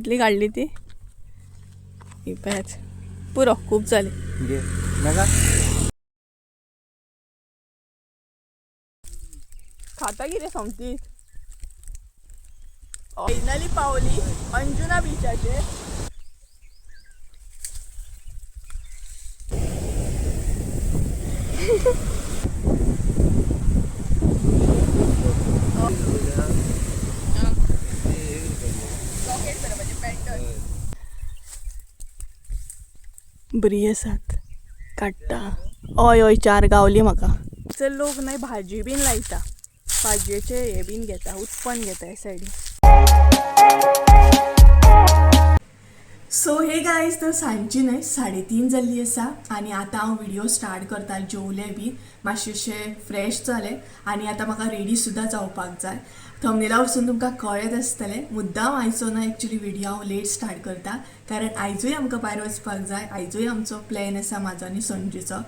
कितली काडली ती. ही पळयात, पुरो, खूब जाली. घे नाका. खाता कितें सोमती. फायनली पावली अंजुना बिचाचेर. बरी आसात, काडटा. हय हय, चार गावली म्हाका. चल, लोक न्हय भाजी बीन लायता, भाजयेचे हे बीन घेता, उत्पन्न घेता हे सायडीन. सो हे गायज, तर सांजची न्हय 3:30 जाल्ली आसा आनी आतां हांव व्हिडिओ स्टार्ट करता. जेवलें बी, मातशें फ्रेश जालें आनी आतां म्हाका रेडी सुद्दां जावपाक जाय. थंबनेला वरसून तुमकां कळ्ळेंच आसतलें, मुद्दाम आयचो ना एक्चुली व्हिडिओ हांव लेट स्टार्ट करता, कारण आयजूय आमकां भायर वचपाक जाय. आयजूय आमचो प्लॅन आसा, म्हाजो आनी संजूचो.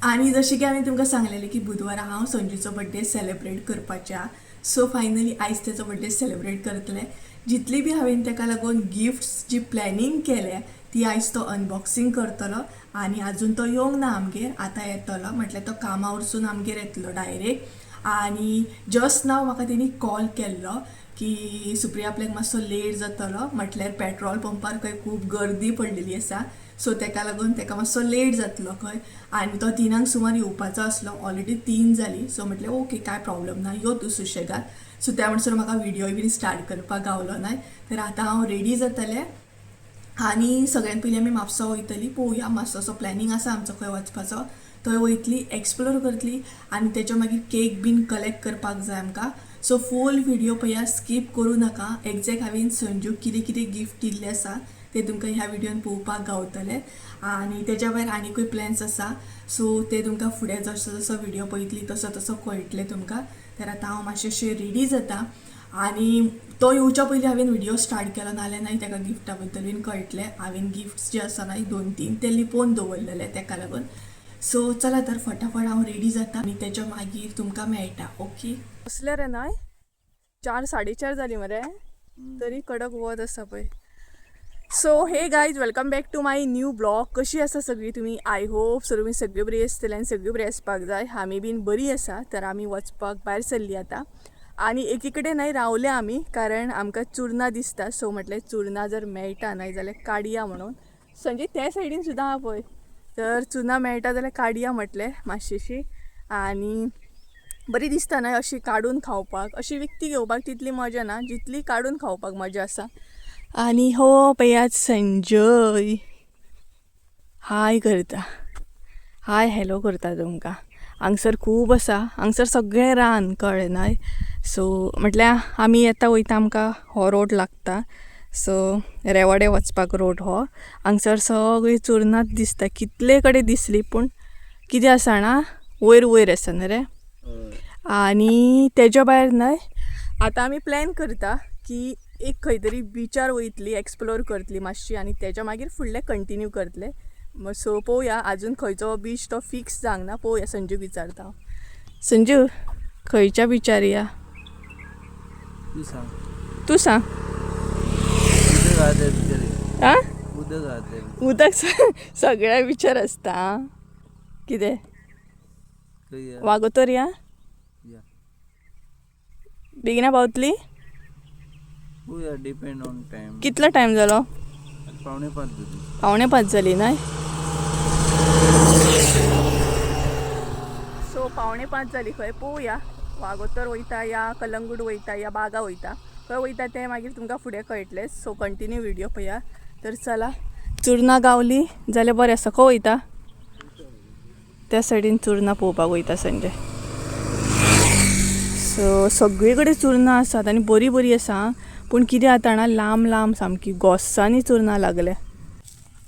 आनी जशें की हांवें तुमकां सांगलेलें की बुधवारा हांव संजूचो बड्डे सेलेब्रेट करपाचें आहा, सो फायनली आयज तेचो बड्डे सेलेब्रेट करतलें. जितली बी हांवें ताका लागून गिफ्ट्स जी प्लॅनिंग केल्या ती आयज तो अनबॉक्सिंग करतलो. आनी आजून तो येवंक ना आमगेर, आतां येतलो. म्हटल्यार तो कामा वरसून आमगेर येतलो डायरेक्ट. आनी जस्ट नाव म्हाका तेणी कॉल केल्लो की सुप्रिया, आपल्याक मातसो लेट जातलो, म्हटल्यार पेट्रोल पंपार खंय खूब गर्दी पडलेली आसा, सो तेका लागून तेका मातसो लेट जातलो खंय. आनी तो 3क सुमार येवपाचो आसलो, ऑलरेडी 3 जाली. सो म्हटलें ओके, कांय प्रॉब्लम ना, यो तूं सुशेगाद. सो त्या म्हणसर म्हाका व्हिडिओ बीन स्टार्ट करपाक गावलो ना. तर आतां हांव रेडी जातलें आनी सगळ्यान पयलीं आमी म्हापसा वयतली. पळोवया, मातसो असो प्लॅनिंग आसा आमचो खंय वचपाचो. थंय वयतली, एक्सप्लोर करतली आनी तेच्या मागीर केक बीन कलेक्ट करपाक जाय आमकां. सो फूल व्हिडिओ पळया, स्कीप करूं नाका. एग्जॅक्ट हांवें संजूक कितें कितें गिफ्ट दिल्लें आसा ते तुमकां ह्या व्हिडियोन पळोवपाक गावतले. आनी तेच्या भायर आनिकूय प्लॅन्स आसा, सो ते तुमकां फुडें जसो जसो व्हिडिओ पळयतली तसो तसो कळटलें तुमकां. तर आतां हांव मातशें रेडी जाता आनी तो येवच्या पयलीं हांवें व्हिडिओ स्टार्ट केलो, नाल्यार नाय ताका गिफ्टा बद्दल बीन कळटलें. हांवें गिफ्ट्स जे आसा न्हय 2-3 ते लिपोवन दवरलेले तेका लागून. सो चला तर, फटाफट हांव रेडी जाता आनी तेच्या मागीर तुमकां मेळटा. ओके, बसले रे न्हय, 4 4:30 जाली मरे, तरी कडक वत आसा पळय. So hey guys, welcome back to my new vlog. कशी आसा सगळी तुमी? I hope so तुमी सगळी बरी आसतली आनी सगळी बरी आसपाक जाय. आमी बीन बरी आसा. तर आमी वचपाक भायर सरली आतां आनी एकी कडेन न्हय रावले आमी, कारण आमकां चुरनां दिसता. सो म्हटलें चुरनां जर मेळटा न्हय जाल्यार काडया म्हणून. संजय, त्या सायडीन सुद्दां आहा पळय, तर चुरनां मेळटा जाल्यार काडया म्हटलें मातशीशी. आनी बरी दिसता न्हय अशी काडून खावपाक. अशी विकती घेवपाक तितली मजा ना जितली काडून खावपाक मजा आसा. आनी हो पळयात संजय हाय करता, हाय हॅलो करता तुमकां. हांगसर खूब आसा, हांगसर सगळें रान, कळ्ळें न्हय. सो म्हटल्यार आमी येता वयता आमकां हो रोड लागता. सो रेवाडे वचपाक रोड हो. हांगसर सगळीं चुरनाच दिसता, कितले कडेन दिसली, पूण कितें आसा जाणा, वयर वयर आसा न्हय रे. आनी तेज्या भायर न्हय आतां आमी प्लॅन करता की एक खंय तरी बिचार वयतली, एक्सप्लोर करतली मातशी आनी तेज्या मागीर फुडलें कंटिन्यू करतले. सो पळोवया, आजून खंयचो बीच तो फिक्स जावंक ना. पळोवया, संजूक विचारता हांव. संजू, खंयच्या बिचार या? तूं सांग. तूं सांग. उदक आहा त्या बिचार. आं? उदक आहा त्या. उदक सगळ्या बिचार आसता आं. कितें? खंय या? वागोतर या. या. बेगिना पावतली? पळोवया, डिपेंड ऑन टायम. कितलो टायम जालो? 4:45 जाली. 4:45 जाली न्हय. सो 4:45 जाली खंय. पळोवया, वागोतर वयता या कलंगूट वयता या बागा वयता, खंय वयता तें मागीर तुमकां फुडें कळटलें. सो कंटिन्यू व्हिडिओ पळया. तर चला, चुरनां गावली जाल्यार बरें आसा. खंय वयता? त्या सायडीन चुरनां पळोवपाक वयता संजय. सो सगळे कडेन चुरनां आसात आनी बरीं बरीं आसा आं. पूण कितें जाता जाणा, लांब लांब सामकी गोसांनी चुरनां लागल्या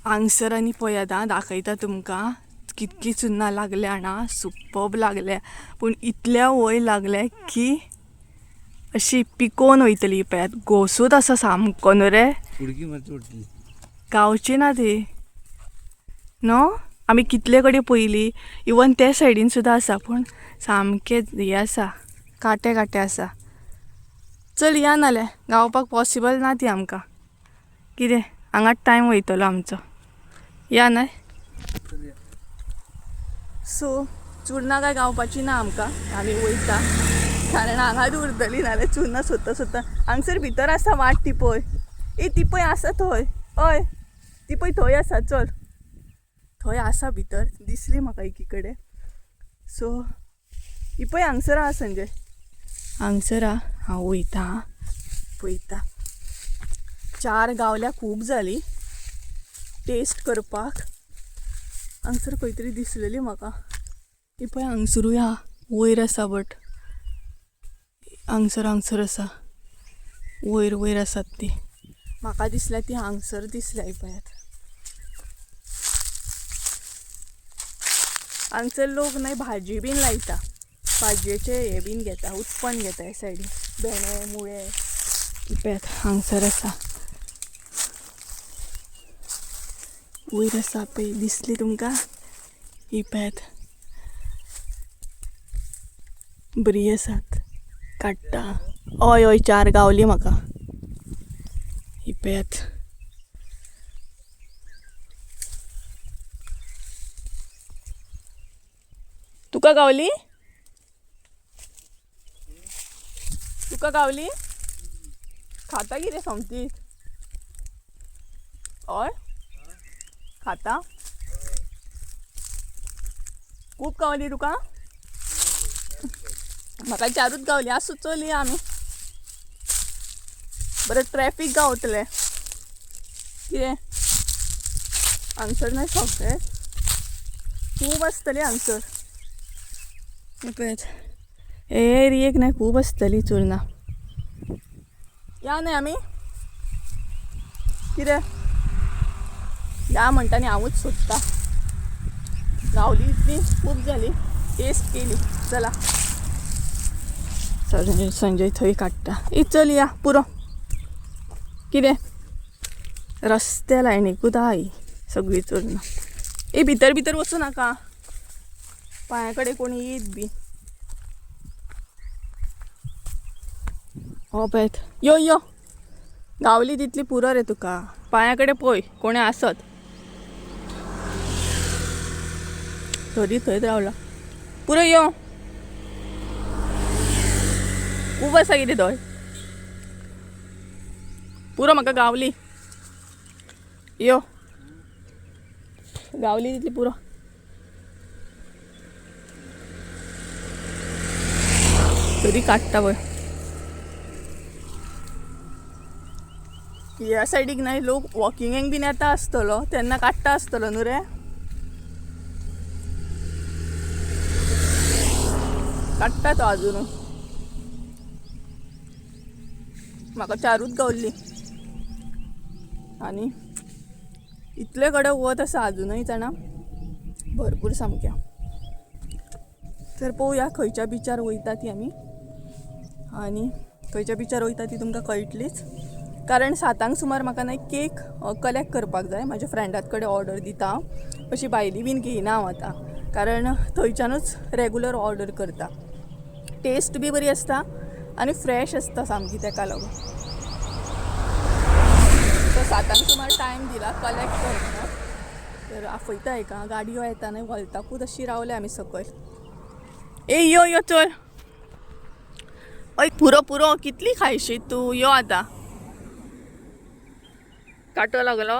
हांगसर. आनी पळयात आं, दाखयता तुमकां कितकी चुन्नां लागल्या जाणा, सुपर्ब लागल्या. पूण इतल्या वयर लागल्या की अशी पिकोवन वयतली. पळयात, गोसूत आसा सामको न्हू रे. उडकी मारची पडटली. गावची ना ती न्हू. आमी कितले कडेन पयली, इवन ते सायडीन सुद्दां आसा, पूण सामकें हें आसा, कांटे कांटे आसा. चल या, नाल्यार गावपाक पॉसिबल ना ती आमकां. कितें हांगाच टायम वयतलो आमचो. या न्हय. सो चुरनां काय गावपाची ना आमकां, आमी वयता कारण हांगाच उरतली, नाल्यार चुरनां सोदता सोदता. हांगसर भितर आसा वाट ती पळय, ए ती पळय आसा थंय, हय ती पळय थंय आसा, चल थंय आसा भितर दिसली म्हाका एकी कडेन. सो ही पळय हांगसर आहा संजय, हांगसर आहा. हांव वयता पळयता. चार गावल्या खूब जाली टेस्ट करपाक. हांगसर खंय तरी दिसलेली म्हाका. ती पळय हांगसरूय आहा, वयर आसा, बट हांगसर हांगसर आसा, वयर वयर आसात ती. म्हाका दिसल्या ती हांगसर दिसल्या. ही पळयात हांगसर लोक न्हय भाजी बीन लायता, भाजयेचे हे बीन घेता, उत्पन्न घेता ह्या सायडीन, भेंडे मुळे. ही पळयात हांगसर आसा, वयर आसा पळय, दिसली तुमकां? ही पळयात बरी आसात, काडटा. हय हय चार गावली म्हाका. ही पळयात तुका गावली, तुका गावली. खाता कितें सोमतीच? हय खाता. खूब गावली तुका? म्हाका चारूच गावली. आसूं चलया आमी, बरें ट्रॅफीक गावतलें कितें हांगसर न्हय सगळें खूब आसतली हांगसर. पळयात हे एरियेक न्हय खूब आसतली चुरनां. या न्हय आमी कितें या म्हणटा न्ही, हांवूच सोदता. गावली इतली खूब जाली, टेस्ट केली. चला संजय, संजय थंय काडटा. ए चल या पुरो. कितें रस्त्या लायनीकूच आहा ही सगळीं चुरनां. ए भितर भितर वचूं नाका, पांया कडेन कोण येयत बी. हो पळयत यो यो, गावली तितली पुरो रे तुका. पांया कडेन पळय कोणें आसत तरी थंयच रावला. पुरो यो, खूब आसा कितें थंय. पुरो म्हाका गावली, यो गावली तितली पुरो. तरी काडटा पळय. ह्या सायडीक न्हय लोक वॉकिंगेक बीन येता आसतलो, तेन्ना काडटा आसतलो न्हू रे. काडटा तो आजून. म्हाका चारूच गावल्ली आनी इतले कडेन वत आसा आजुनूय जाणा, भरपूर सामकें. तर पळोवया खंयच्या बिचार वयता ती आमी, आनी खंयच्या बिचार वयता ती तुमकां कळटलीच. कारण 7 सुमार म्हाका न्हय केक कलेक्ट करपाक जाय. म्हाज्या फ्रेंडात कडेन ऑर्डर दिता हांव, अशी भायली बीन घेयना हांव आतां, कारण थंयच्यानूच रेगुलर ऑर्डर करता. टेस्ट बी बरी आसता आनी फ्रेश आसता सामकी, तेका लागून. सो 7 सुमार टायम दिला कलेक्ट करपाक. तर आपयता हेका, गाडयो येता न्हय वलताकूच अशी रावले आमी सकयल. ए यो यो चल. हय पुरो पुरो, कितली खायशी तूं, यो आतां. कांटो लागलो?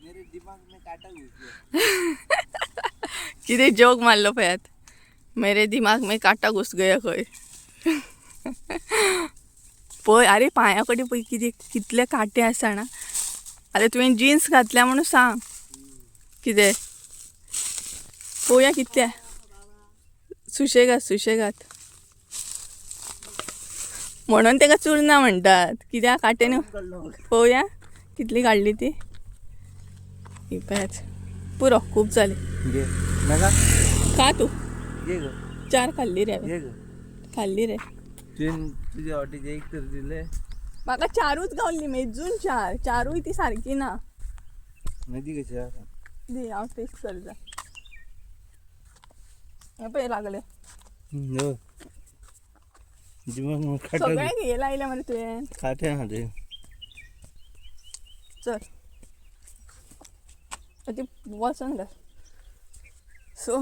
मेरे दिमाग में कांटा घुस गया. कितें जोक मारलो पळयात, मेरे दिमाग में कांटा घुस गया खंय. पळय आरे पांया कडेन पळय कितें कितले कांटे आसा ना. आरे तुवें जिन्स घातल्या म्हणून सांग कितें. पळोवया कितले. सुशेगाद सुशेगाद म्हणून तेका चुरना म्हणटात. कित्याक कांटे न्हू. पळोवया कितली काडली ती. ही पळयात पुरो, खूब जाली. घे नाका, खा तूं. घे गो, चार खाल्ली रे, घे गो. खाल्ली रे. तुवें तुज्या वाटेचे एक तर दिले. म्हाका चारूच गावली, मेजून चार, चारूय ती सारकी ना. नदी कशी आसा? दी हांव टेस्ट करता. हें पळय लागले. दिमाग में कांटा सगळ्यांक हे लायले मरे तुवें. कांटे आहा ते. चल ती वचोन घाल. सो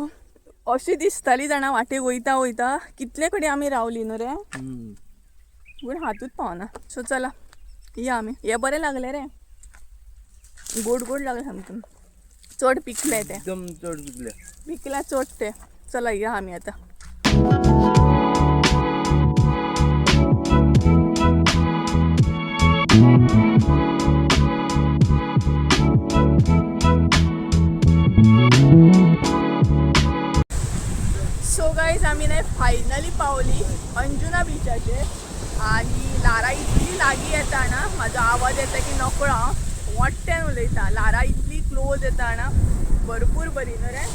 अशी दिसताली जाणा वाटेक वयता वयता कितले कडेन आमी रावली न्हू रे, पूण हातूच पावना. सो चला या आमी. हे बरें लागले रे, गोड गोड लागले सामकें, चड पिकले ते, एकदम चड पिकले, पिकला चड ते. चला या आमी आतां. सो गायज आमी न्हय फायनली पावली अंजुना बिचाचेर आनी ल्हारां इतली लागीं येता ना, म्हाजो आवाज येता की नकळो हांव मोठ्यान उलयता. ल्हारां इतली क्लोज येता ना, भरपूर बरी न्हू रे.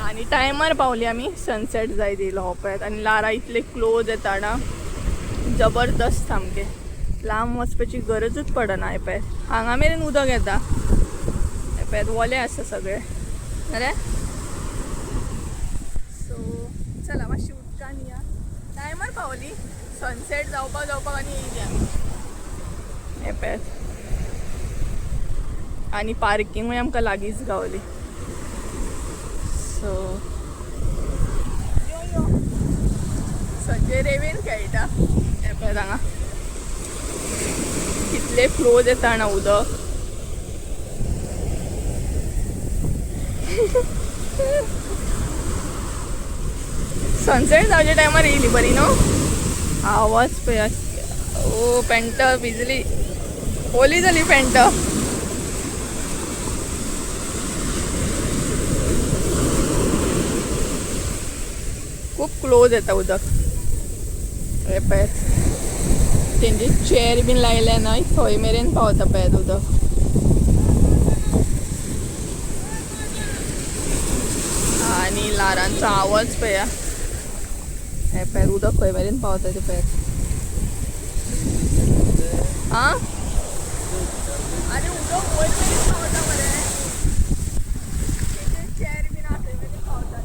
आनी टायमार पावली आमी, सनसेट जायत येयलो हो पळयात. आनी ल्हारां इतले क्लोज येता ना, जबरदस्त सामकें, लांब वचपाची गरजूच पडना. हें पळयात हांगा मेरेन उदक येता, हें पळयात वोलें आसा सगळें रे. सो चला मातशी उदकान या, टायमार पावली, सनसेट जावपाक जावपाक आनी येयली आमी. हें पळयात आनी पार्किंगूय आमकां लागींच गावली. सो यो यो संजय रेवेन खेळटा. हें पळयात हांगा कितले क्लोज येता ना उदक. सनसेट जावच्या टायमार येयली बरी न्हू. आवाज पळयात, ओ पेंट भिजली, ओली जाली पेंट. खूब क्लोज येता उदक. हें पळयात तेंचे चेर बीन लायले न्हय थंय मेरेन पावता पळयात उदक. आनी ल्हारांचो आवाज पळया, हें पळयात उदक खंय मेरेन पावता तें पळयात. आं आनी उदक वयर मेरेन पावता मरे, तेंचे चेर बीन आहा थंय मेरेन पावता.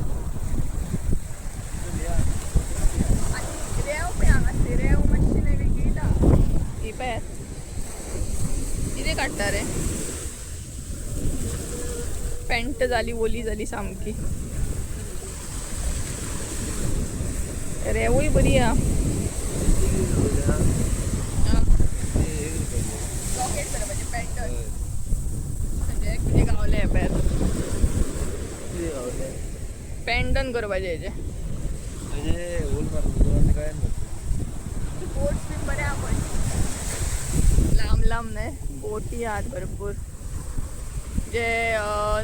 आनी रेंव पळय हांगा रेंव मातशी न्हय वेगळीच आहा. ही पळयात कितें काडटा रे, पेंट जाली ओली जाली सामकी. रेंवूय बरी आहा. रॉकेट करपाचें पेंट म्हणजे कितें गावलें पळयात, पेंटन करपाचें हेजें. बोट्स बीन बरें आहा पळय, लांब लांब न्हय बोटी आहात भरपूर. जे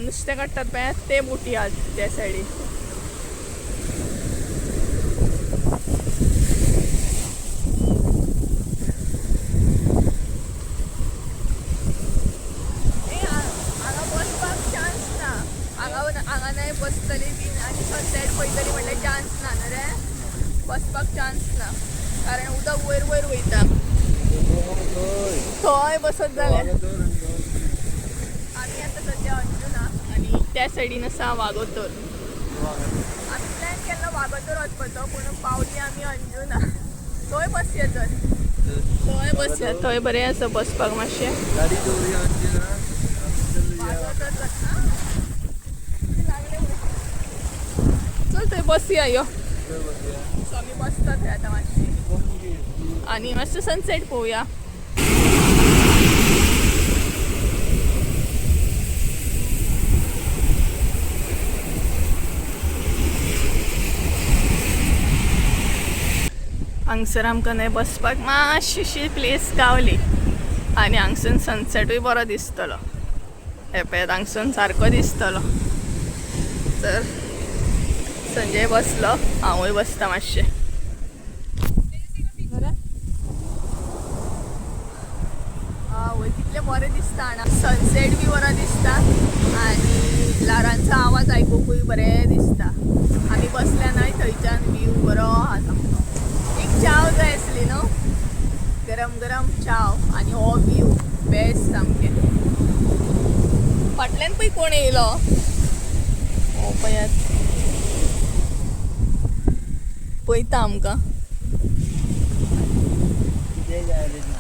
नुस्तें काडटात पळय ते बोटी आहात त्या सायडीन. हांगा बसपाक चान्स ना, हांगा हांगा न्हय बसतली बीन आनी सनसेट पळयतली म्हणल्यार चान्स ना न्हू रे, बसपाक चान्स ना, कारण उदक वयर वयर वयता. थंय बसत जाल्यार आमी आतां सद्या अंजुना आनी त्या सायडीन आसा वागोतोर. आमी प्लॅन केल्लो वागोतोर वचपाचो, पूण पावली आमी अंजुना. थंय बसया, चल थंय बसया, थंय बरें आसा बसपाक मातशें. चल थंय बसया यो. सो आमी बसता थंय आतां मातशी आनी मातसो सनसेट पळोवया. हांगसर आमकां न्हय बसपाक मातशीशी प्लेस गावली आनी हांगसून सनसेटूय बरो दिसतलो. हें पळयात हांगसून सारको दिसतलो. तर संजय बसलो, हांवूय बसता मातशें. बरें आवय कितलें बरें दिसता हांगा, सनसेट बी बरो दिसता आनी ल्हारांचो आवाज आयकुकूय बरें दिसता. आमी बसल्या न्हय थंयच्यान व्यू बरो आहा सामको. एक च्याव जाय आसली न्हू, गरम गरम च्याव आनी हो व्यू बेस्ट सामकें. फाटल्यान पळय कोण येयलो, हो पळयात पळयता आमकां.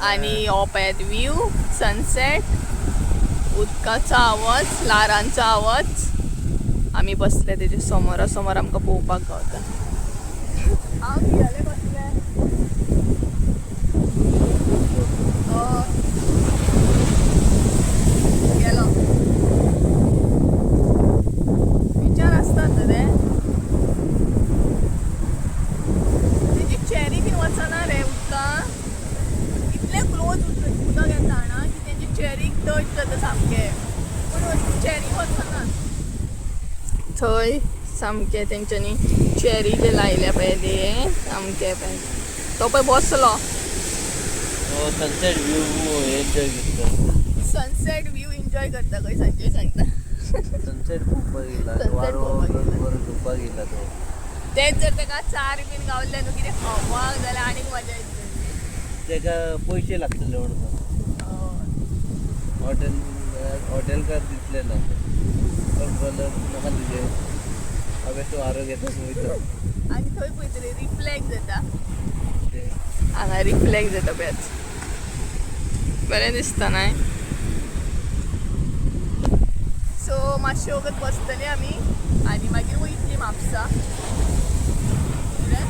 आणि हो पळयात व्यू, सनसेट, उदकाचो आवाज, ल्हारांचो आवाज. आमी बसले तेजे समोरा समोर, आमकां पळोवपाक गावता. हांव भियेलें कसलें. हय. गेलो विचार आसता न्हू ते. तेजी चेरी बीन वचना रे उदकां. इतलें क्लोज उदक येता जाणा की तेंची चेरीक टच जाता सामकें, पूण चेरी वचना थंय. सामकें तेंच्यांनी चेरी जे लायल्या पळय ते सामके पळय. तो पळय बसलो. तो सनसेट व्यू एन्जॉय करता. सनसेट व्यू एन्जॉय करता खंय, संजय सांगता. सनसेट पळोवपाक गेला. Sunset वारो पळोवपाक गेला. बरो घेवपाक गेला तो. तेच जर ताका चार बीन गावले न्हू, कितें खावपाक जाल्यार आनीक मजा येतली. तेका पयशे लागतले म्हणून. हय. हॉटेल हॉटेलकार दितले ना. पण बोललो नाका तुजे, हांव बेश्टो वारो घेता, वयता. आनी थंय पळय तरी रिफ्लेक्ट जाता. ते हांगा रिफ्लेक्ट जाता पळयात, बरें दिसता न्हय? सो मातशे वगत बसतली आमी आनी मागीर वयतली म्हापसा. कितें?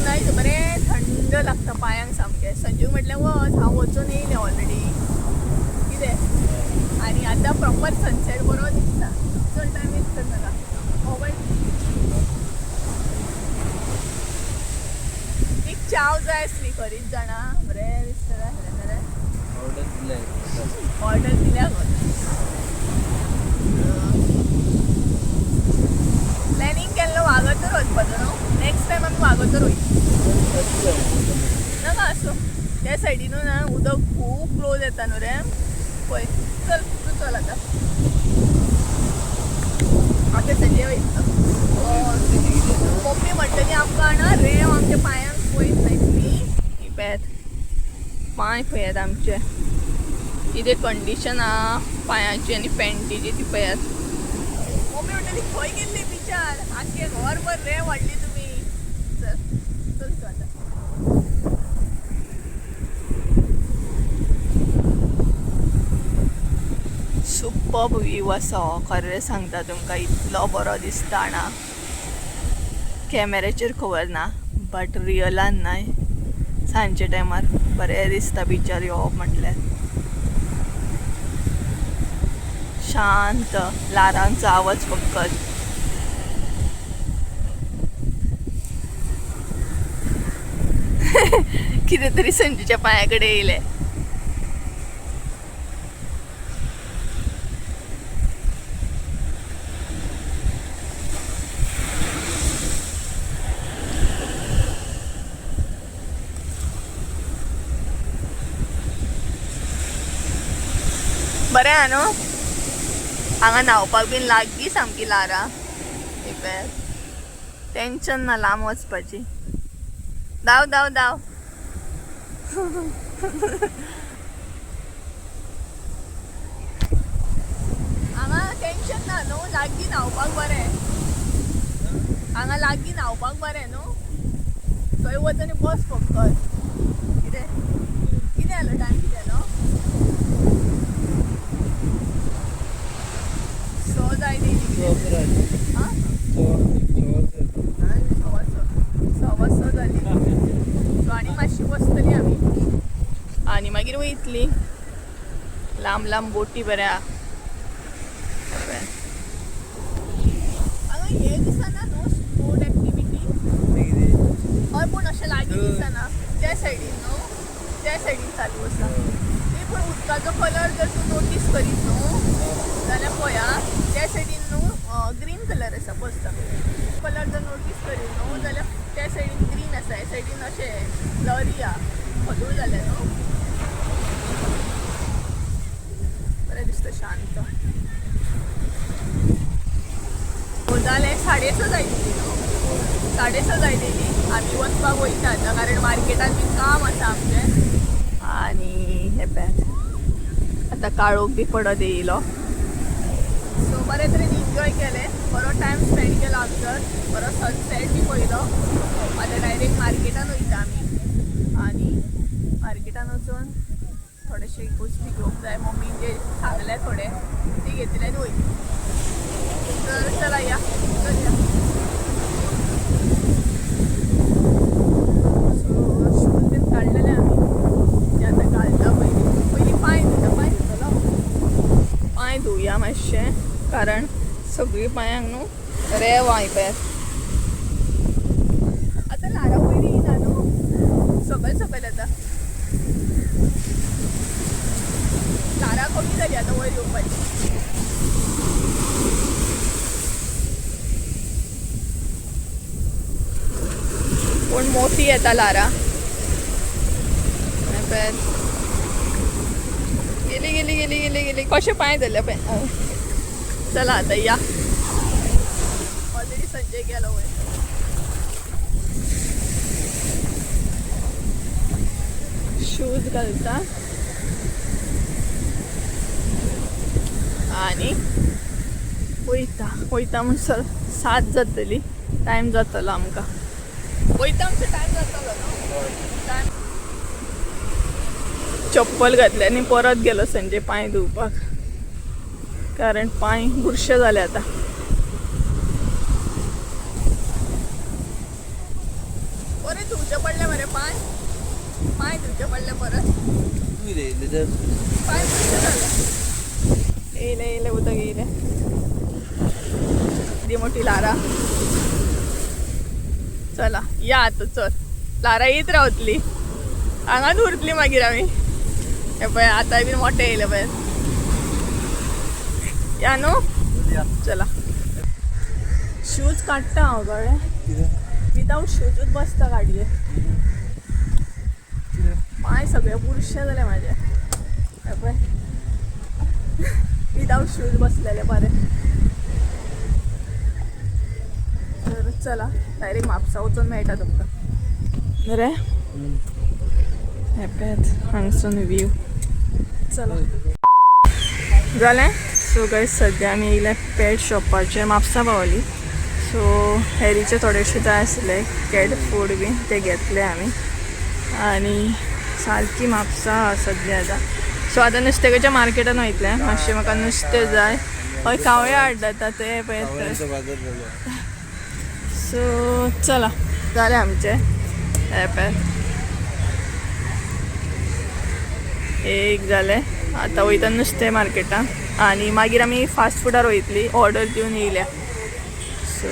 नाही, बरें थंड लागता पांयांक सामकें. संजू म्हटलें वच, हांव वचून येयलें ऑलरेडी. कितें आनी आतां प्रॉपर सनसेट बरो दिसता. चड टायम वेस्ट करनाका. हो बाय, एक चाव जाय आसली खरीच जाणा. बरें दिसता आसलें जाल्यार. ऑर्डर दिले. ऑर्डर दिल्या गो. प्लॅनिंग केल्लो वागोतर वचपाचो न्हू. नेक्स्ट टायम आमी वागोतर वयतली. नाका, आसूं. त्या सायडीनू ना उदक खूब क्लोज येता न्हू रे. पळय, चल तूं, चल आतां. आतां संजय वयतलो. मम्मी म्हणटली आमकां ना रेंव आमच्या पांयांक पळयत नाय तुमी. ही पळयात पांय, पळयात आमचे कितें कंडिशन आहा पांयाची आनी पॅन्टीची ती पळयात. मम्मी म्हणटली खंय गेल्ली बिचार, आख्खे घरभर रेंव हाडली तुमी. चल चल तूं आतां. सुपर्ब व्यू आसा हो, खरें सांगता तुमकां. इतलो बरो दिसता जाणा, कॅमेऱ्याचेर खबर ना बट रियलान न्हय सांजच्या टायमार बरें दिसता बिचार येवप म्हटल्यार. शांत ल्हारांचो आवाज फकत. कितें तरी संजूच्या पांया कडेन येयलें. बरें आहा न्हू? हांगा न्हांवपाक बीन लागीं सामकी ल्हारां. ही पळयात, टेंशन ना लांब वचपाची. धांव धांव धांव. हांगा टेंशन ना न्हू, लागीं न्हांवपाक बरें. हांगा लागीं न्हांवपाक बरें न्हू. थंय वच आनी बस फकत. कितें कितें जालो? टायम कितें जालो? स जायत येयली कितें. आं, 6:15, 6:15 जाली. सो आनी मातशी बसतली आमी आनी मागीर वयतली. लांब लांब बोटी बऱ्या. हांगा हे दिसना न्हू स्पोर्ट एक्टिविटी. हय, पूण अशें लागीं दिसना. त्या सायडीन न्हू, त्या सायडीन चालू आसा ती. पूण उदकाचो कलर जर तूं नोटीस करीत न्हू जाल्यार पळया, त्या सायडीन न्हू ग्रीन कलर आसा. बसता कलर जर नोटीस करीत न्हू जाल्यार त्या सायडीन ग्रीन आसा, ह्या सायडीन अशें ब्लरी आहा, खदूळ जालें न्हू. बरें दिसता, शांत. जालें, 6:30 जायतली न्हू, 6:30 जायतली. आमी वचपाक वयता आतां, कारण मार्केटान बीन काम आसा आमचें. आनी हे पळयात, आतां काळोख बी पडत येयलो. सो बरे तरेन एन्जॉय केलें, बरो टायम स्पेंड केलो आमचो, बरो सनसेट बी पळयलो. आतां डायरेक्ट मार्केटान वयता आमी आनी मार्केटान वचून थोडेशे गोश्टी घेवंक जाय. मम्मीन जे सांगले थोडे ते घेतले आनी वयतली. तर चला या, चल या. सो शूज बीन काडलेले आमी, ते आतां घालता. पयलीं पयलीं पांय धुता. पांय धुतलो, पांय धुवया मातशें, कारण सगळीं पांयांक न्हू रेंव आहा. पळयात, आतां ल्हारां वयर येयना न्हू, सकयल सकयल येता. ल्हारां कमी जाली आतां वयर येवपाची. पूण मोठी येता ल्हारां. हें पळयात, गेली गेली गेली गेली गेली. कशे पांय धरले पळय. चला आतां या. ऑलरेडी संजय गेलो वयर. शूज घालता आनी वयता. वयता म्हणसर 7 जातली, टायम जातलो आमकां. वयता म्हणसर टायम जातलो न्हू टायम. चप्पल घातले आनी परत गेलो संजय पांय धुवपाक, कारण पांय बुरशे जाले आतां. बरें धुवचे पडले मरे पांय, पांय धुवचे पडले परत. पांय बुरशे जाले. येयले येयले, उदक येयले. ती मोठी ल्हारां. चला या आतां, चल. ल्हारां येयत रावतली, हांगाच उरतली मागीर आमी. हे पळय, आतांय बीन मोठे येयले पळय. या न्हू, चला. शूज काडटा हांव, कळ्ळें? विदाउट शूजूच बसता गाडयेर. पांय सगळे बुरशे जाले म्हाजे. हे पळय, विदाउट शूज बसलेले बरे. तर चला, डायरेक्ट म्हापसा वचून मेळटा तुमकां. बरें, हे पळयात हांगसून व्यू. चला, जालें. सो गायज, सद्या आमी येयले पेट शॉपाचेर, म्हापसा पावली. सो हॅरीचे थोडेशे जाय आसले कॅट फूड बीन, ते घेतले आमी. आनी सारकी म्हापसा सद्या आतां. सो आतां नुस्त्याच्या मार्केटान वयतलें, मातशें म्हाका नुस्तें जाय. हय, कावळे हाडटा ते पळयत. सो चला, जालें आमचें. हे पळय, एक जालें. आतां वयता नुस्तें मार्केटान आनी मागीर आमी फास्ट फुडार वयतली. ऑर्डर दिवन येयल्या. सो